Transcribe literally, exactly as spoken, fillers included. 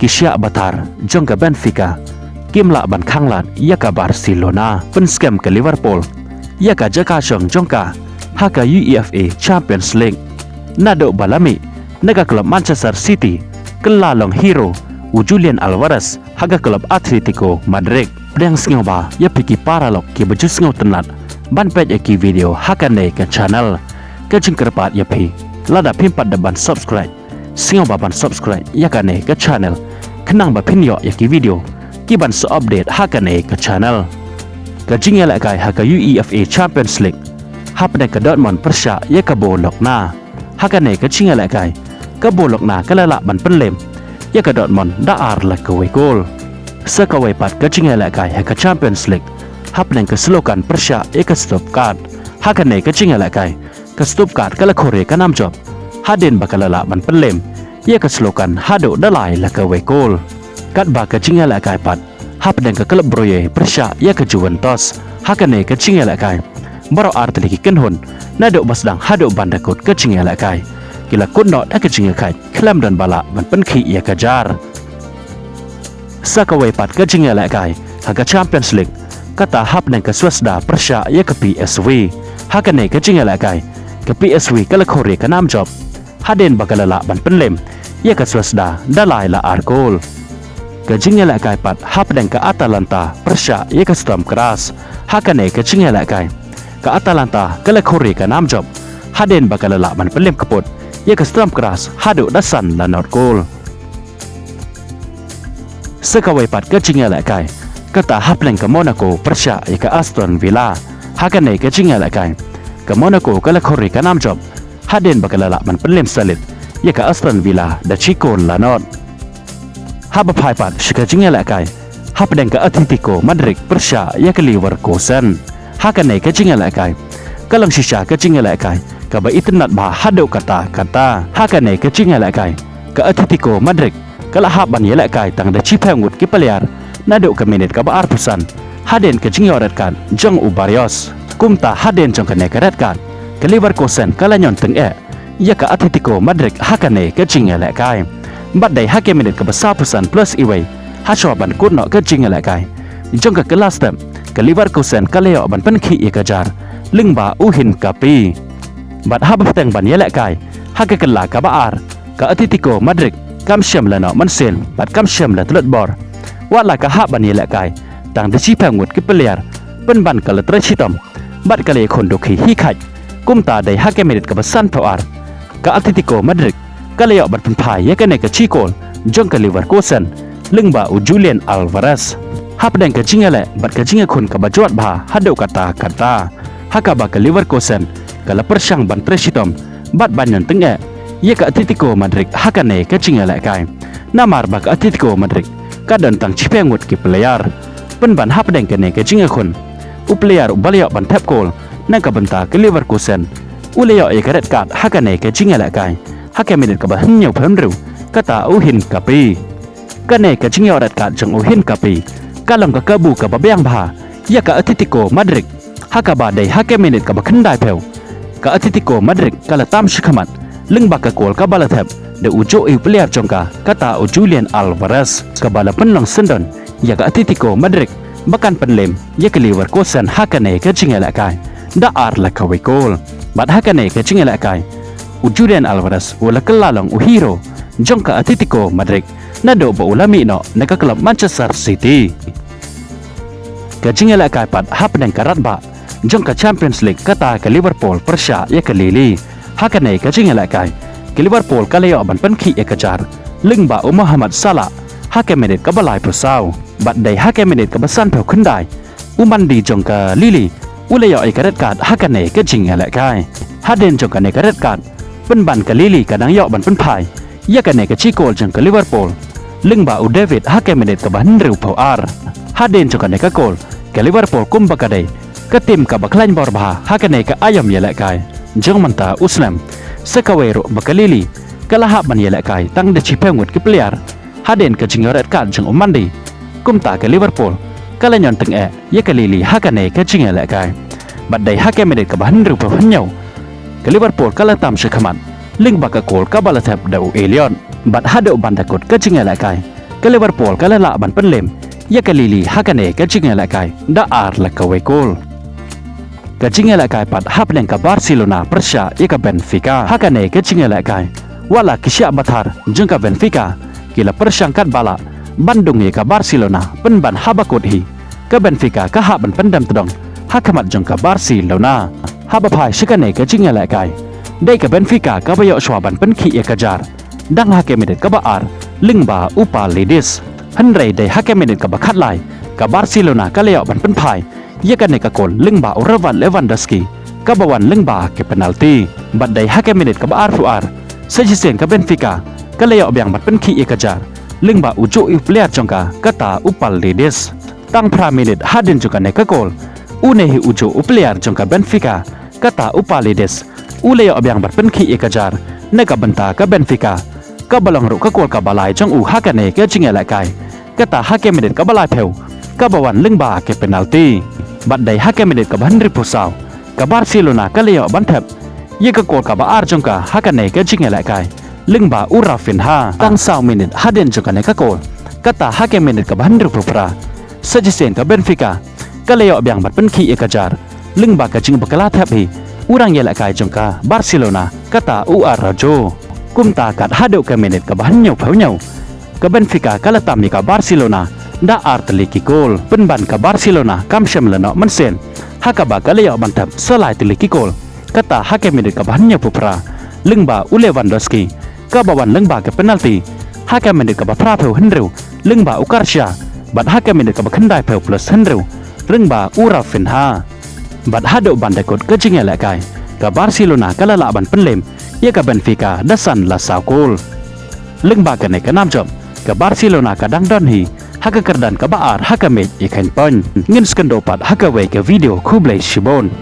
Ki shiah ba thar jong ka Benfica kim lah ban khanglad ïa ka Barcelona. Pynskhem ka Liverpool ïa ka jaka shong jong ka ha ka UEFA Champions League naduh ba la mih na ka klub Manchester City, kylla long hero u Julian Alvarez ha ka klub Atletico Madrid. Pdiang sngewbha ïa phi ki paralok kiba ju sngewtynnat ban peit ïa ki video ha kane ka channel. Ka jingkyrpad ïa phi, lada phim pat da ban subscribe, sngewbha ban subscribe ïa kane ka channel, khnang ba phin ïoh ïa ki video ki ban sa update ha kane ka channel. Ka jingïalehkai ha ka UEFA Champions League hapdeng ka Dortmund pyrshah ïa ka Bologna. Ha kane ka jingïalehkai, ka Bologna ka la lah ban pynlem ïa ka Dortmund da ar la kawei kol. Sa kawei pat ka jingïalehkai ha ka Champions League hapdeng ka Slovan pyrshah ïa ka Stuttgart. Ha kane ka jingïalehkai, ka Stuttgart ka la khur ïa ka nam jop hadien ba ka la lah ban pynlem ïa ka Slovan haduh da lai la kawei kol. Katba ka jingïalehkai pat hapdeng ka klub Brugge pyrshah ïa ka Juventus. Ha kane ka jingïalehkai, baroh artylli ki kynhun naduh ba sdang haduh ban da kut ka jingïalehkai ki la kut noh da ka jingïakhaid khlem don ba lah ban pynkhih ïa ka jar. Sa kawei pat ka jingïalehkai ha ka Champions League, kata hapdeng ka Swansea pyrshah ïa ka PSV. Ha kane ka jingïalehkai, ka PSV ka la khur ïa ka nam jop hadien ba ka la lah ban pynlem ïa ka Swansea da lai la ar kol. Ka jingïalehkai pat hapdeng ka Atalanta pyrshah ïa ka Sturm Graz. Ha kane ka jingïalehkai, ka Atalanta ka la khur ïa ka nam jop hadien ba ka la lah ban pynlem kput ïa ka Sturm Graz haduh da san la not kol. Sa kawei pat ka jingïalehkai, kata hapdeng ka Monaco pyrshah ïa ka Aston Villa. Ha kane ka jingïalehkai, ka Monaco ka la khur ïa ka nam jop hadien ba ka la lah ban pynlem salit ïa ka Aston Villa da shi kol la not. Haba phai pat sha ka jingïalehkai hapdeng ka Atletico Madrid pyrshah ïa ka Leverkusen. Ha kane ka jingïalehkai, ka long shisha ka jingïalehkai kaba itynnat bha haduh katta katta. Ha kane ka jingïalehkai, ka Atletico Madrid ka la hap ban ïalehkai tang da shiphew ngut ki player naduh ka minit kaba arphew san hadien ka jingïoh red card jong u Barrios. Kumta hadien jong kane ka red card, ka Leverkusen ka la ñion tyngeh ïa ka Atletico Madrid ha kane ka jingïalehkai. Bad dei ha ka minit kaba sawphew san plus iwei, hashwa ban kut noh ka jingïalehkai jong ka kylla step, ka Leverkusen ka la ïoh ban pynkhih ïa ka jar lyngba u Hincapie. Bad haba bteng ban ïalehkai ha ka kylla kaba ar, ka Atletico Madrid kam shym la noh mynsiem bad kam shym la tlut bor. Wat la ka hap ban ïalehkai tang da shiphew ngut ki player, pynban ka la trei shitom bad ka la ïakhun dukhi hi kheit. Kumta dei ha ka minit kaba sanphew ar, ka Atletico Madrid ka la ïoh ban pynphai ïa kane ka shi kol jong ka Leverkusen lyngba u Julian Alvarez. Hapdeng ka jingïaleh bad ka jingïakhun kaba jwat bha haduh katta katta, ha kaba ka Leverkusen ka la pyrshang ban trei shitom bad ban ñion tyngeh ïa ka Atletico Madrid ha kane ka jingïalehkai. Namar ba ka Atletico Madrid ka don tang shiphew ngut ki player. Pynban hapdeng kane ka jingïakhun, u player uba la ïoh ban thep kol na ka bynta ka Leverkusen u la ïoh ïa ka red card ha kane ka jingïalehkai ha ka minit kaba hynñiewphew hynriew, kata u Hincapie. Kane ka jingïoh red card jong u Hincapie ka long ka kabu kaba biang bha ïa ka Atletico Madrid, ha kaba dei ha ka minit kaba khyndaiphew, ka Atletico Madrid ka la tam shakhmat lyngba ka kol kaba la thep da u juh ïa u player jong ka, kata u Julian Alvarez, kaba la pynlong syndon ïa ka Atletico Madrid ba kan pynlem ïa ka Leverkusen ha kane ka jingïalehkai da ar la kawei kol. Bad ha kane ka jingïalehkai, u Julian Alvarez u la kylla long u hero jong ka Atletico Madrid naduh ba u la mih noh na ka klub Manchester City. Ka jingïalehkai pat hapdeng ka radbah jong ka Champions League, kata ka Liverpool pyrshah ïa ka Lille. Ha kane ka jingïalehkai, ka Liverpool ka la ïoh ban pynkhih ïa ka jar lyngba u Mohamed Salah ha ka minit kaba laiphew saw. Bad dei ha ka minit kaba sanphew khyndai, u Mendy jong ka Lille u la ïoh ïa ka red card ha kane ka jingïalehkai. Hadien jong kane ka red card, pynban ka Lille ka dang ïoh ban pynphai ïa kane ka shi kol jong ka Liverpool lyngba u David ha ka minit kaba hynriewphew ar. Hadien jong kane ka kol, ka Liverpool kumba ka dei ka tim kaba khlaiñ bor bha ha kane ka aïom ïalehkai jong mynta u snem. Sa kawei ruh ba ka Lille ka la hap ban ïalehkai tang da shiphew ngut ki player hadien ka jingïoh red card jong u Mendy. Kumta ka Liverpool ka la ñion tyngeh ïa ka Lille ha kane ka jingïalehkai. Bad dei ha ka minit kaba hynriewphew hynñiew, ka Liverpool ka la tam shakhmat lyngba ka kol kaba la thep da u Elliot. Bad haduh ban da kut ka jingïalehkai, ka Liverpool ka la lah ban pynlem ïa ka Lille ha kane ka jingïalehkai da ar la kawei kol. Ka jingïalehkai pat hapdeng ka Barcelona pyrshah ïa ka Benfica ha kane ka jingïalehkai. Wat la ki shah bathar jong ka Benfica ki la pyrshang katba lah ban dung ïa ka Barcelona, pynban haba kut hi ka Benfica ka hap ban pyndem tdong ha khmat jong ka Barcelona. Haba phai sha kane ka jingïalehkai, dei ka Benfica kaba ïoh shuwa ban pynkhih ïa ka jar dang ha ka minit kaba ar lyngba u Paredes. Hynrei dei ha ka minit kaba khatlai ka Barcelona ka la ïoh ban pynphai ïa kane ka kol lyngba u Robert Lewandowski kaba wan lyngba ka penalti. Bad dei ha ka minit kaba arphew ar sa shisien ka Benfica ka la ïoh biang ban pynkhih ïa ka jar lyngba u juh u player jong ka, kata u Paredes. Tang phra minit hadien jong kane ka kol, une hi u juh u player jong ka Benfica, kata u Paredes, u la ïoh biang ban pynkhih ïa ka jar na ka bynta ka Benfica, kaba long ruh ka kol kaba lai jong u ha kane ka jingïalehkai, kata ha ka minit kaba laiphew kaba wan lyngba ka penalti. Bad dei ha ka minit kaba hynriewphew saw ka Barcelona ka la ïoh ban thep ïa ka kol kaba ar jong ka ha kane ka jingïalehkai lyngba u Raphinha. Tang saw minit hadien jong kane ka kol, kata ha ka minit kaba hynriewphew phra, sa shisien ka Benfica ka la ïoh biang ban pynkhih ïa ka jar lyngba ka jingbakla thep hi u rangïalehkai jong ka Barcelona, kata u Araujo. Kumta kat haduh ka minit kaba hynñiewphew hynñiew ka Benfica ka la tam ïa ka Barcelona da ar tylli ki kol, pynban ka Barcelona kam shym la noh mynsiem ha kaba ka la ïoh ban thep sa lai tylli ki kol, kata ha ka minit kaba hynñiewphew phra lyngba u Lewandowski kaba wan lyngba ka penalti, ha ka minit kaba phraphew hynriew lyngba u Garcia, bad ha ka minit kaba khyndaiphew plus hynriew lyngba u Raphinha. Bad haduh ban da kut ka jingïalehkai, ka Barcelona ka la lah ban pynlem ïa ka Benfica da san la saw kol. Lyngba kane ka nam jop, ka Barcelona ka dang don hi ha ka kyrdan kaba ar ha ka mej ïa ka point. Ngin sa ïakynduh pat ha kawei ka video, khublei shibun.